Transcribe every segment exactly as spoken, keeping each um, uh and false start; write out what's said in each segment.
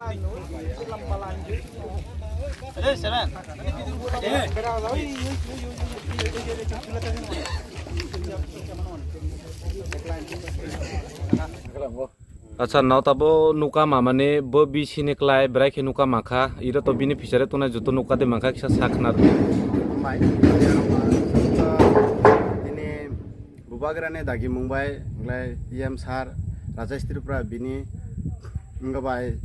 Acha, no tabo nuka mamani bo bisi ni klai bwrai khe nuka makha, iro to bini fishery tongnai joto nuka de mankha kisa sa khna rw. Hambai. Bini bubagrani dagi mung bai, wngkhlai E M sir Rajesh Tripura bini wngkha bai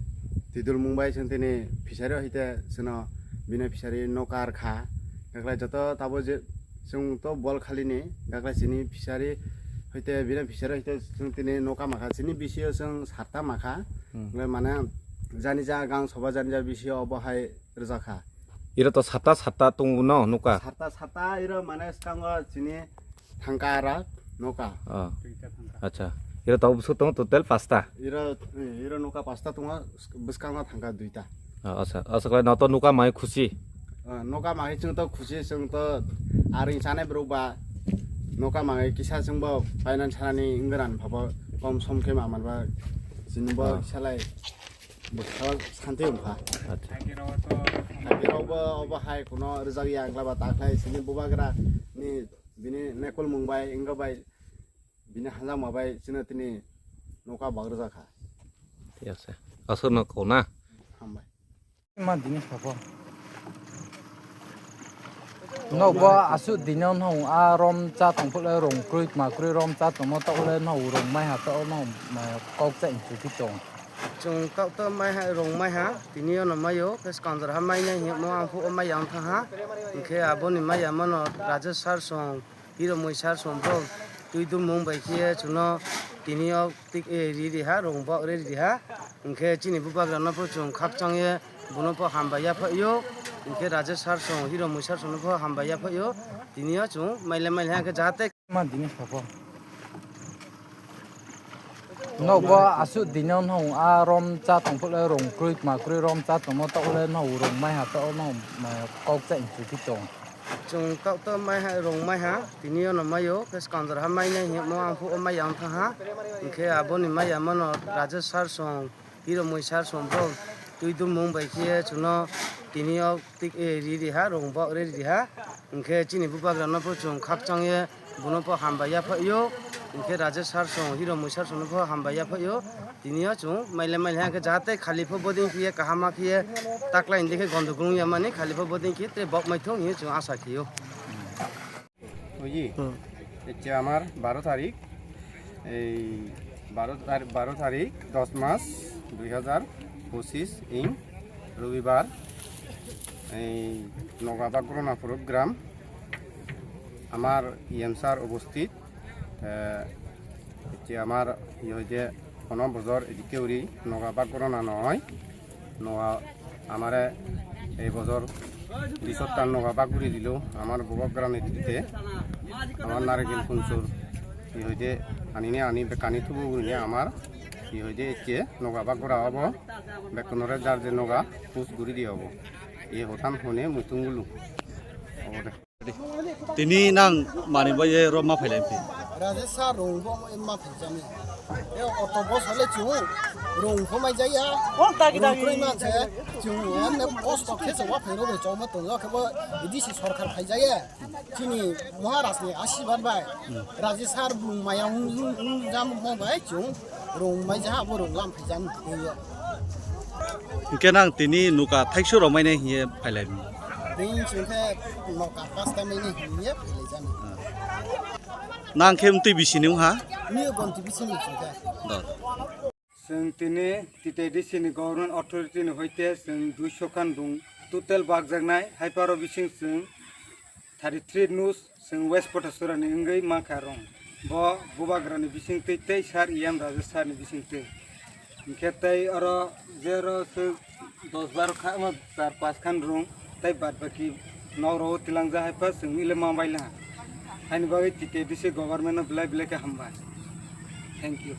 twidul mung bai chwng tini fishery o hite chwngno bini fishery nuka rwkha. Wngkhlai joto tabo je Chwng to bol khalini, gaklai chini fishery hoite bini fishery hoite chwng tini nuka makha, chini bisio chwng satta makha. Hmm. Hwnkhai mane jani ja gang soba jani ja bisio obo hai rwjakha. Iro to satta satta tongo no nuka? Satta satta iro mane swkango chini thangka ara nuka. Oh. Acha. Iro to bwswk tongo total pasta? Iro, iro nuka pasta tongo, bwskango thangka duita. Ah, asa, asa khlai no to nuka mai khusi. Ah, nuka mai chwng to khusi, chwng to aring chanai borok ba nuka mai kisa chwng bo finance chanani wngran phabo kom som khe ma manba chini bo Ah. Salai bwskango santi wngkha. Acha. Hagi rok bo obo hai kuno rwjak ya wngla ba ta khlai chini bubagra ni bini nekol mung bai wngkha bai bini hanjak ma bai chwngno tini nuka bak rwjak kha. Thik ase. Aswk no kok na? Hambai. Ma dini sabo. No bo aswk dino no a rom cha tong phule rong kroi ma kroi rom cha tong mo to le no rong mai ha to no ma kok cha inchu ki tong. Chwng kok to mai ha rong mai ha tini yo no mayo ke skanjar ha mai nai hi mo ang phu o mai yang tha ha. Hwnkhe aboni mai ya mano Rajesh sir song. Hiromoi sir song bro twi dumung bai khe chwngno tini o tik, eh, ri ri ha, rong bok ri ri ha. Hwnkhe chini bubagra no pho chwng khakchang ye bono pho hambai ya phaio. Hwnkhe Rajesh sir song, Hiromoi sir song no pho hambai ya phaio. Tini o chwng maile maile ha khe jahate. Ma dini sabo. No bo aswk dino no a rom cha tong phule rong kroi ma kroi rom cha tong mo to le no rong mai ha to no ma kok cha inchu ki tong. Chwng kok to mai ha, rong mai ha, tini yo no mayo, ke skanjar ha mai nai hi mo ang phu o mai yang tha ha. Hwnkhe aboni mai ya mano Rajesh sir song, Hiromoi sir song bro twi dumung bai khe chwngno tini o tik, eh, ri ri ha, rong bok ri ri ha. Hwnkhe chini bubagra no pho chwng khakchang ye bono pho hambai ya phaio. Hwnkhe Rajesh sir song, Hiromoi sir song no pho hambai ya phaio. Tini o chwng maile maile ha khe jahate khali pho boding khe kaham ma khe taklai indi khe gondogol wng ya mani khali pho boding khe tre bok mai thung hinwi chwng asa khio. Oye, Hmm. Ecche amar baro tarik, ei baro tar-, baro tarik dos mas dui hajar pochis ing robibar, ei Noga Bagrona program amar E M sir ubosthit, eh, ecche amar iye hoide kono bojor edike uri Noga Bagrona noi. Noga amare ei bojor di sottan noga bak guri dilo amar Bubagrani dite amar Narigil Kunsur hi hoide anine ani bekkani thubu gurinei amar hi hoide ecche noga bak gora obo bekkunore jar je noga pus guri di obo ei hotan hone muitung gulu obo de. Tini nang mani bai ye ro ma phailai phi. Rajesh sir rong bo ma phaijani. E auto bus hole chu rong pho mai jaya. Oh, dagi, dagi. Rong kroi man se chu em ne post office wa phai ro be choma tong yo khe bo D C sarkar phai jaya. Chini Maharaj ni asibad bai. Rajesh sir bung maya ung ung ung jam mo bai chu. Rong mai ja bo rong lam phai jan yo. Hingke nang tini nuka thaiksu rok mai nai hiye phailai mi. Tini chwng khe noka pasta mai nai hiye phailai jan. Nang khe mtwi bisi ni wngha? Ni gonti bisi ni chwng khe. Dot. Chwng tini T T D C ni government authority ni hoite chwng duiso khan bung total bakjaknai, hai paro bising chwng thirty three nus chwng West Potasura ni wngwi mankha rong. Bo Bubagra ni bisingtwi tei sir E M Rajesh sir ni bisingtwi. Hingkhe tei oro je oro se dos baro kha, omo char panch khan rong tei bad baki nok rogo tilangjak hai pha chwng ile ma baila. Haini bagwi T T D C government no belai belai khe hambai. Thank you.